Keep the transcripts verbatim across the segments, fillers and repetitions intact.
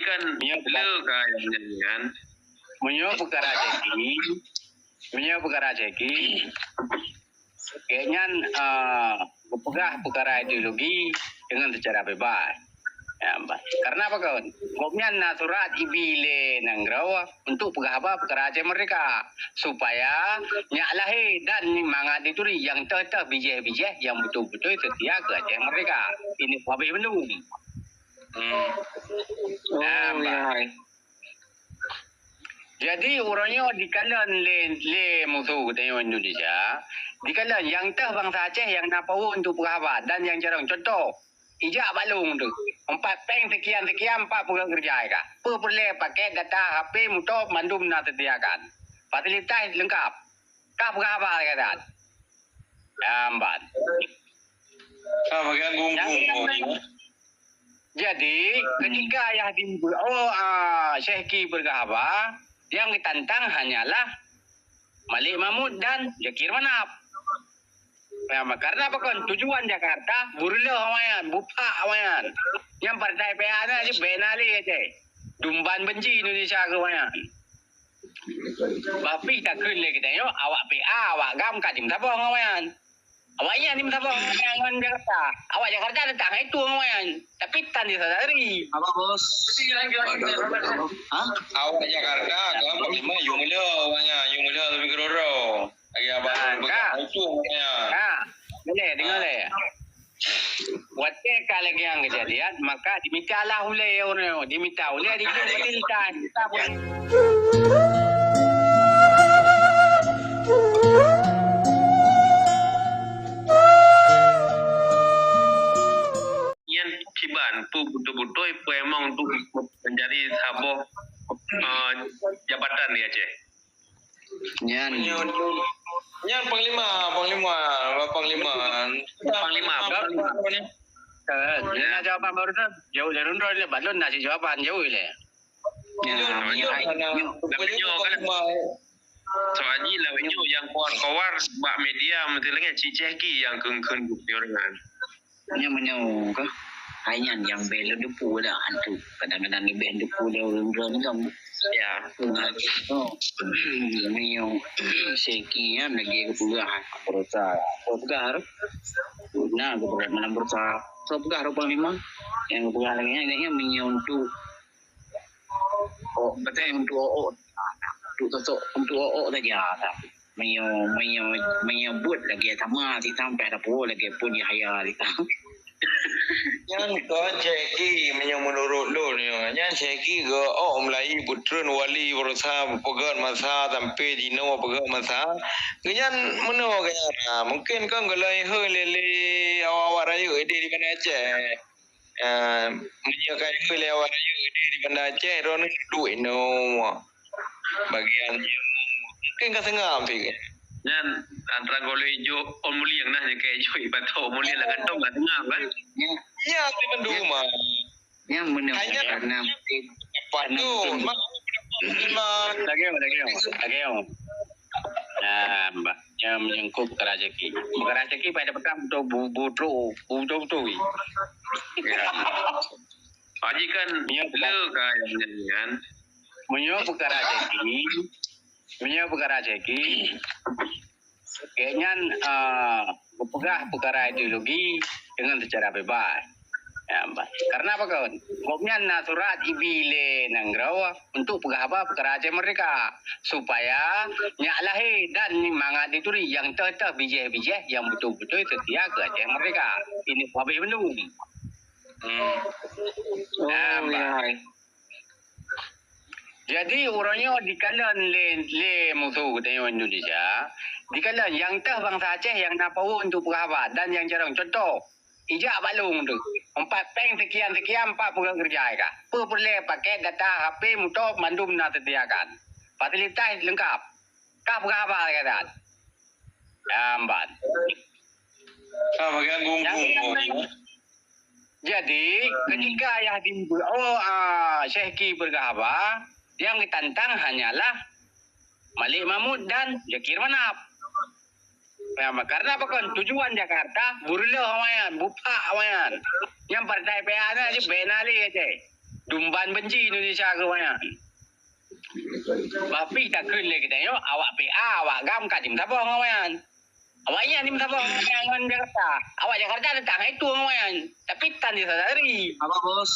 Kan le ka nyang nyan. Meunyoe peukara Jackie, meunyoe peukara Jackie, gobnyan, eh, geupeugah peukara ideologi deungon seucara bebas. Ya, ba-, karena apa kon? Gobnyan na surat ibi lé nanggroe untuk peugah haba peukara Aceh Merdeka, supaya nyak lahé dan mangat dituri nyang teuh-teuh bijéh-bijéh nyang beutôi-beutôi seutia keu Aceh Merdeka. Ini habéh bandum. Hmm. Oh, nah, ya. Jadi, uroe nyoe dikalon lé, lé musoh geutanyoe Indonesia, dikalon nyang teuh bansa Aceh nyang na power untuk peugah haba dan nyang carông. Contoh, ijak bak lôn tu. Empat péng sekian-sekian, empat peugah kerja ka. Peue peureulée paket, data, H P, moto, mandum na teusediakan. Fasilitas leungkap. Ka peugah haba, kata. Lambat. Ah, bagian gunggung. Jadi, ketika Yahdi, oh, ah, Syehki peugah haba, nyang geutantang hanyalah Malik Mahmud dan Jakir Manaf. Ya, karena apa kon? Tujuan Jakarta, beureuloh awaknyan, bupak awaknyan. Nyang partai P A na di bena lé Aceh. Dumban benci Indonesia keu awaknyan. Bah pih takheun lé geutanyoe, awak P A, awak GAM ka jimeusaboh ngon awaknyan. Awaknyan jimeusaboh ngon awaknyan ngon Jakarta. Awak Jakarta teutap hai tueng ngon awaknyan. Tapi tan disadari. Apa, Bos? Hah? Awak Jakarta, GAM, Panglima, yue meulhö awaknyan, yue meulhö tapi keudroe-droe. Lagèe abang peugah, hai tueng awaknyan. Ka. Boleh, dengar lé. Watèe ka lagèe nyan keujadian, maka dimita lah ulèe ureueng, dimita ulèe di jih, berarti kita, kita pun. Nyan kiban, peue beutôi-beutôi, peue emang untuk menjadi saboh, eh, jabatan di Aceh. Nyan. Nyan panglima, panglima, panglima. Panglima, panglima. Eh, na jawaban barusan, jauh dari nurun lé, balon na jawaban jauh lé. Ya, nyoe, nyoe, nyoe. Tapi nyoe kan, soal jih lah nyoe nyang kawar-kawar bak media meuti lagèe Cik Jackie nyang kheun-kheun buet nyoe kan. Nyoe meunyoe kah? Hai nyan nyang bèk lôn teupeu dah, antu. Kadang-kadang leubeh teupeu lé ureueng droeneuh kan. Ya. Nah, oh. Meunyoe Syehki nyan lagèe geupeugah, beurasa. Geupeugah, nah, geupeugah malam beurasa. Geupeugah rupa memang. Nyang geupeugah lagèe nyan, agaknya meunyoe untuk Oh, betul, untuk ôk-ôk. Untuk sosok, untuk ôk-ôk saja. Meunyoe, meunyoe, meunyoe buet lagèe sama, si sampai ada pun lagèe pun Yahya, si sampai. Nyan kon Syehki, meunyoe meunurot lôn nyoe. Nyan Syehki geu ôk meulayi peutreun wali beurasa peugöt masa sampai jinoe peugöt masa. Geu nyan meunurot geu nyan. Mungkin kon geulai hôi lé, lé awak-awak rayeuk idéh di Banda Aceh. Ah, meunyoe ka jeuet lé awak rayeuk di Banda Aceh, droeneuh duek inoe. Bagian mungkin ka seungab pih. Nyan antara golom ijo, ôn mulieng nah, nyang ka ijo ibarat ôn mulieng lah gantong ka seungab, kan? Ya. Ya, tapi mandum, ah. Yang benar. Hanya karena patut. Lagi, lagi, lagi. Nah, bah, nyang menyangkut peukara Syehki. Peukara Syehki pada petang beutôi bu-, bu-, bu-, beutôi-beutôi. Ya. Haji kan le ka nyang nyan. Meunyoe peukara Syehki, meunyoe peukara Syehki, gobnyan, eh, geupeugah peukara ideologi deungon seucara bebas. Ya, ba-, karena apa kon? Gobnyan na surat ibi lé nanggroe untuk peugah haba peukara Aceh Merdeka, supaya nyak lahé dan mangat dituri nyang teuh-teuh bijéh-bijéh nyang beutôi-beutôi seutia keu Aceh Merdeka. Ini habéh bandum. Hmm. Oh, ya. Jadi, uroe nyoe dikalon lé, lé musoh geutanyoe Indonesia, dikalon nyang teuh bansa Aceh nyang na power untuk peugah haba dan nyang carông. Contoh, ijak bak lôn tu, empat péng sekian-sekian, empat peugah kerja ka. Peue peureulée paket, data, H P, moto, mandum na teusediakan. Fasilitas leungkap. Ka peugah haba, kata. Lambat. Ah, bagian gunggung. Jadi, ketika Yahdi, oh, ah, Syehki peugah haba, nyang geutantang hanyalah Malik Mahmud dan Jakir Manaf. Ya, karena apa kon? Tujuan Jakarta, beureuloh awaknyan, bupak awaknyan. Nyang partai P A na jih bena lé Aceh. Dum ban benci Indonesia keu awaknyan. Bah pih takheun lé geutanyoe, awak P A, awak GAM ka jimeusaboh ngon awaknyan. Awaknyan jimeusaboh ngon awaknyan ngon Jakarta. Awak Jakarta teutap hai tueng awaknyan. Tapi tan disadari. Apa, Bos?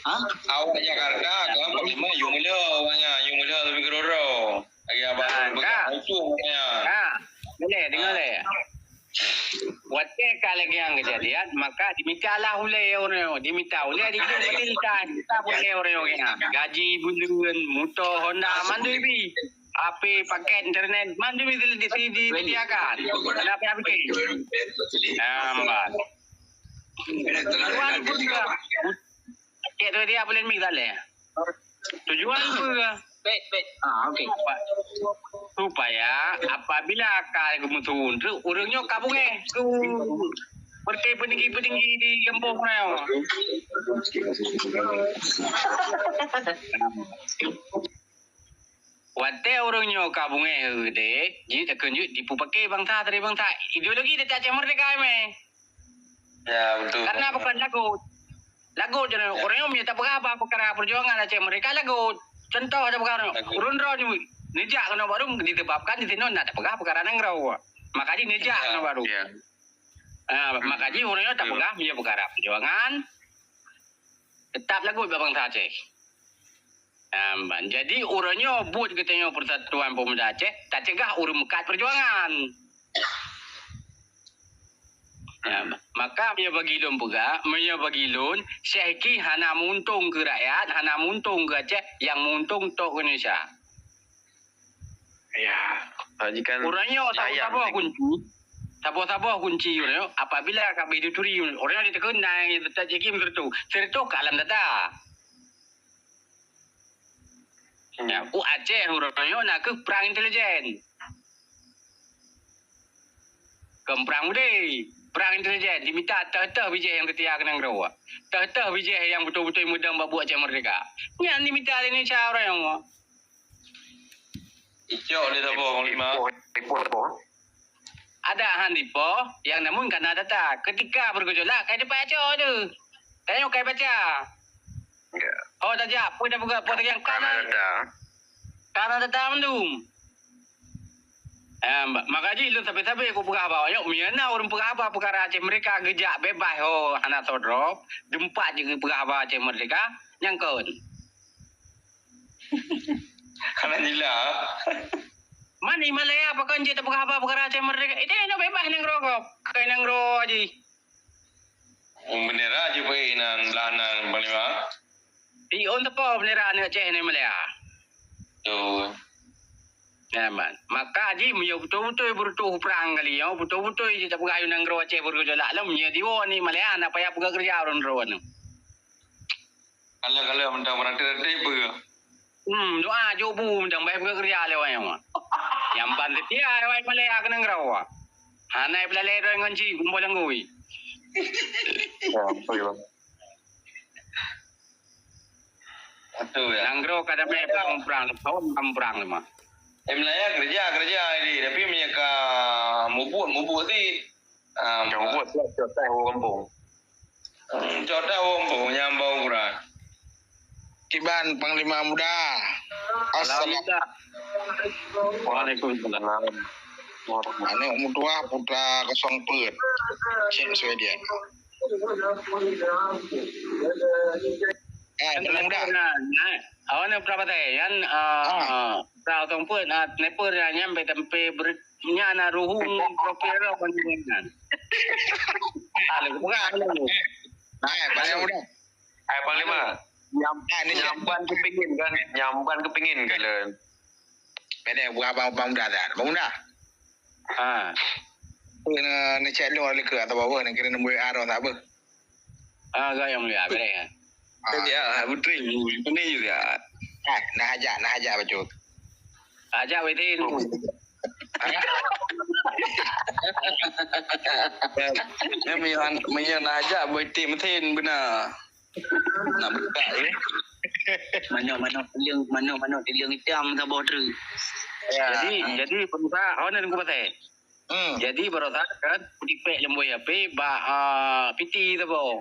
Hah? Awak Jakarta, GAM, Panglima, yue meulhö awaknyan, yue meulhö tapi keudroe-droe. Lagèe abang peugah, hai tueng awaknyan. Ka. Boleh, deungö lé. Watèe ka lagèe nyan keujadian, maka dimita lah ulèe ureueng nyoe, dimita ulèe di Malaysia, dimita ulèe ureueng nyoe. Gaji buleuen, moto Honda, mandum ibi. H P, paket internet, mandum ibi di, di, disediakan. Kenapa habis? Lambat. Tujuan pun ke? Cek tu dia boleh mik tak leh? Tujuan apa ke? Baik, baik. Ah, okey. Supaya apabila ka geumeusu, ureueng nyoe ka beungèh keu petinggi-petinggi di gampông nyoe. Watèe ureueng nyoe ka beungèh geude, jih takheun jeuet jipeupaké bansa dari bansa. Ideologi teuka Aceh Merdeka meh. Ya, betul. Karena bukan lagot. Lagot je, ureueng nyoe meunyoe tapeugah haba peukara peujuangan Aceh Merdeka, lagot. Contoh tapeugah ureueng, ureueng droe nyoe neujak keunoe baru disebabkan di sinoe nak tapeugah peukara nanggroe. Maka jih neujak keunoe baru. Ya. Ah, maka jih ureueng nyoe tapeugah meunyoe peukara peujuangan, teutap lagot bak bansa Aceh. Nah, ban. Jadi, uroe nyoe buet geutanyoe Persatuan Pemuda Aceh, taceugah ureueng meukat peujuangan. Ya, maka meunyoe bagi lôn peugah, meunyoe bagi lôn, Syekh Ki hana meuuntông keu rakyat, hana meuuntông keu Aceh, nyang meuuntông tok Indonesia. Ya. Uroe nyoe saboh-saboh kunci, saboh-saboh kunci uroe nyoe, apabila ka bri dituri, uroe nyoe jiteukheun na nyang tajak Ki meuseureutôh. Seureutoh ka lam data. Ya, u Aceh uroe nyoe na kheueh prang intelijen. Kon prang udé, prang intelijen, jimita teuh-teuh bijéh nyang seutia keu nanggroe. Teuh-teuh bijéh nyang beutôi-beutôi meudong bak buet Aceh Merdeka. Nyan jimita lé Indonesia uroe nyoe. Icok lé saboh, Panglima. Adak han dipoh, nyang namun ka na data. Keutika beugejolak, kai dipajoh tu. Tanyoe kai baca. Ya. Oh, tajak, peue dah peugah, peue tajak, ka na data. Ka na data mandum. Em, maka jih lôn sabe-sabe kupeugah bak awak nyoe, meunyoe na ureueng peugah haba peukara Aceh Merdeka geujak bebas ho hana soe droe, teumpat jih geupeugah haba Aceh Merdeka, nyang kon. Hana jila. Man Himalaya pakon jeuet tapeugah haba peukara Aceh Merdeka? Itu nyoe bebas nanggroe gob, keu nanggroe jih. Bendera jih beuet nan blah nan, Panglima. Di ôn teupeu bendera aneuk Aceh nyoe Himalaya. Betul. Ya, man. Maka jih meunyoe beutôi-beutôi beureutoh prang kali nyoe, beutôi-beutôi jih tapeugah ayue nanggroe Aceh beugejolak lom, meunyoe diwoe nyoe Himalaya hana payah peugah keureuja ureueng droe nyoe. Kalau-kalau mantong beurati-rati peue? Hmm, doa jok bu mantong bah peugah keureuja lé awak nyoe. Nyang ban seutia awak Himalaya keu nanggroe. Hana peulalé droe ngon cit, bumbong langgui. Ya, betul, Bang. Betul, ya. Nanggroe ka damé prang, prang, tahun enam prang lima. Em, lah, ya, kerja, kerja ini. Tapi meunyoe ka mubuet, mubuet sih. Ah, ka mubuet, ya, contoh ureueng gampông. Hmm, contoh ureueng gampông nyang bau kurang. Kiban Panglima Muda. Assalamualaikum. Waalaikumsalam. Aneuk meutuah putra kosong peuet. Cek Sweden. Eh, Panglima Muda. Nah, nah, awak ni putra patai, kan, ah, putra kosong peuet, nah, sniper, nah, nyampe, sampai ber-, nya na ruhung profil lah, kan. Ah, lu buka, lu. Nah, eh, Panglima Muda. Hai, Panglima. Nyam-, ah, ni nyamban kepingin kan? Nyamban kepingin kan, Len? Beda, bukan Abang, Abang Muda dah. Abang Muda? Ha. Kena ngecek lu ada ke atau apa, nak kena nombor W A roh tak apa? Ah, agak yang mulia, beda ya. Ah. Ya, betul. Ini juga. Ah, nak ajak, nak ajak betul. Ajak wetin. Nyan meunyoe, meunyoe na ajak boh item mesin beuna. Nak buka, ya. Manok-manok tileung, manok-manok tileung itam saboh treuk. Ya. Jadi, jadi pengusaha, oh, ni aku pasai. Hmm. Jadi, barosa kan, kutipek leumbôi api, bak, ah, piti saboh.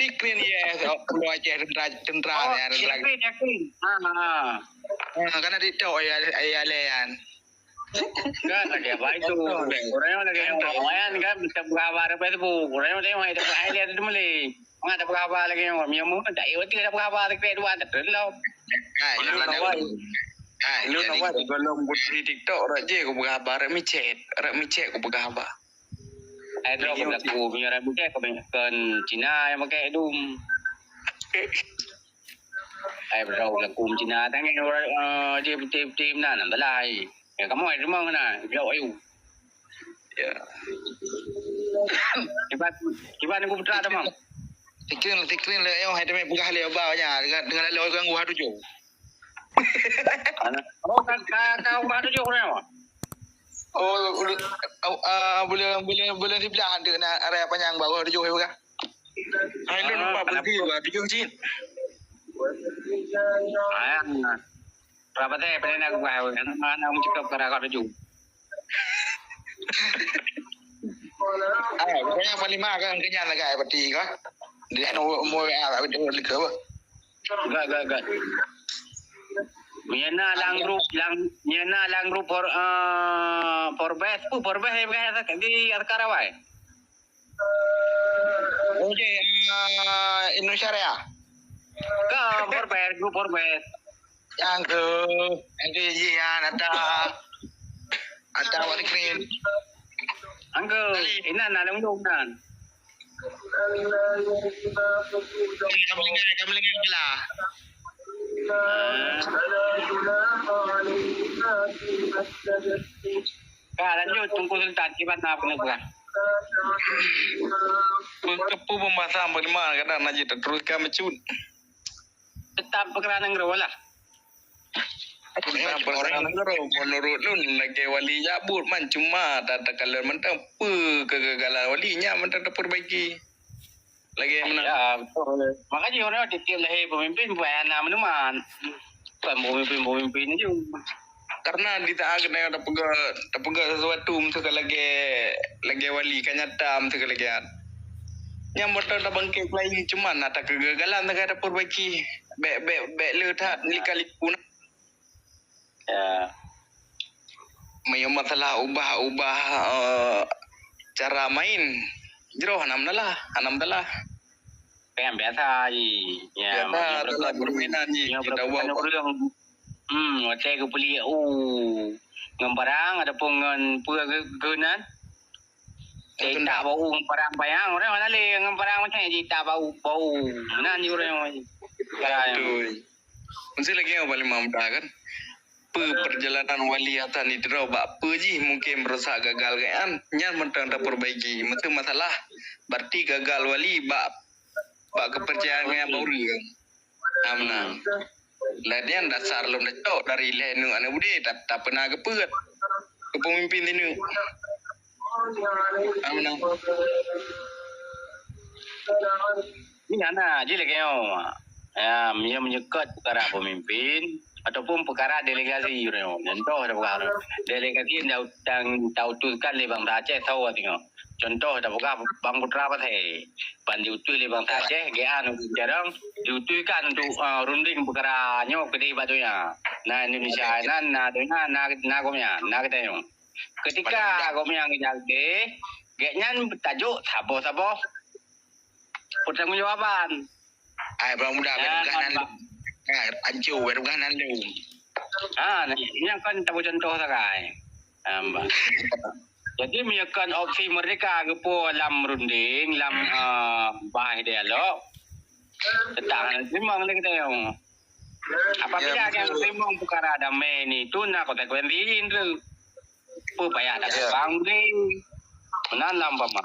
Sikrin, ya, kalau Aceh tentara, tentara, oh, ya, tentara. Sikrin, Sikrin. Ha, ha. Ha, kan ada TikTok, ya, ya, ya, ya. Kan lagèe apa itu? Betul. Orang yang lagi yang lumayan kan, bisa berapa ada Facebook. Orang yang tengok itu, hai, lihat itu boleh. Mana ada berapa lagi yang, yang mau, tak ada berapa lagi dua, tak ada lah. Hai, hai, lu jadi nawat golom putri TikTok, rak je aku berapa, rak micet, rak micet aku berapa. Hai, terus aku berlaku, punya rambut kan, kebanyakan Cina yang pakai dum. Ai, bro, lakum Cina tangai, eh, di, di, di, na, na, lah, ai. Ya, kamu ai, rumah na, jauh ayu. Ya. Kiban, kiban aku putra tu, Mam. Tikrin, tikrin le, ayo, hai, temai peugah le, ba, nya, dengan, dengan lalu orang gua tujuh. Oh, ka, ka, ka gua tujuh, kenapa? Oh, ulu, oh, ah, boleh, boleh, boleh dibilang ada nak area panjang bawah tujuh, ya, bukan? Hai, lôn empat puluh tiga, tujuh cit. Ayang. Berapa teh, pernah nak gua, kan? Mana mencekap ke raka tujuh. Ah, pokoknya paling mahal kan, kenyang lah, guys, peti, kan? Dia nak umur, umur, ah, betul, betul, betul. Gak, gak, gak. Nyena lang grup, lang, nyena lang grup for, eh, Forbes, pu Forbes, eh, bukan, di Askara, wai. Oke, eh, Indonesia Raya. Ke Forbes, grup Forbes. Yang ke, yang ke, iya, nata, nata awak dikirim. Angke, inan, na lengdong nan. Kamu dengar, kamu dengar je lah. Ka lanjut, Teungku Sultan, kiban na peue neupeugah? Peue, peue pembahasan panglima kadang na jeuet teruskan bacut. Tetap peukara nanggroe lah. Tetap peukara nanggroe, menurut lôn, lagèe wali jabut man, cuma ta-, takalon mantong peue kegagalan wali, nyan mantong tapeurbaiki. Lagèe meunan. Ya, betul. Makanya orang tiap-tiap lahé pemimpin bukan anak menuman. Bukan pemimpin-pemimpin je. Karena di saat keuneuk tapeugah, tapeugah sesuatu, misalkan lagèe, lagèe wali, ka nyata, misalkan lagèe nyan. Nyang mantong tabangkét lagi, cuma na takegagalan, na ka tapeurbaiki. Bèk, bèk, bèk le that lika-liku na. Ya. Meunyoe masalah ubah-ubah, eh, cara main, jroh hana meunalah, hana meunalah. Kan biasa ji. Ya, biasa, meunyoe adalah permainan ji. Meunyoe kita buat apa? Ureueng, Hmm, watèe geupeuli u ngon parang ataupun ngon peue geu-, geunan. Cita bau ngon parang payang, orang mana lé ngon parang macam cita bau, bau. Mana ni orang? Betul. Mesti lagi yang paling mampu kan. Pe perjalanan Wali Hasan di Tiro bak pe jih mungkin berusaha gagal kan. Nyan mantong taperbaiki. Mesti masalah berarti gagal Wali bak, bak kepercayaan yang baru kan. Amna. Lagèe nyan dasar lom tacok dari lhèe neuk aneuk beudé, ta-, tapeuna geupeuet keu peumimpin sineuk. Amna. Nyan na, jih lagèe nyoe. Ya, meunyoe meunyeukot peukara peumimpin ataupun peukara delegasi, contoh dah peukara. Delegasi yang ta-, yang tautuskan lé bansa Aceh, soe singoh. Contoh tapeugah Bang Putra Pasé, ban jiutus lé bansa Aceh, geuan u Carong, jiutuskan untuk, ah, runding peukara nyoe keudeh bak donya. Na Indonesia nan, na donya, na, na gobnyan, na geutanyoe. Ketika gobnyan geujak keudeh, gobnyan tajok saboh-saboh pertanggungjawaban. Ai, bang muda, bèk peugah nan lom. Ai, anco, bèk peugah nan lom. Ha, nyan kan tabu contoh sagai. Ha, bah. Jadi, meunyoe kon opsi merdeka geupo lam runding, lam, eh, bah dialog, tetap hana teurimong lé geutanyoe. Apabila nyang teurimong peukara damé ni, tu na konsekuensi jih tu. Peue payah dak bang deh. Meunan lam pama.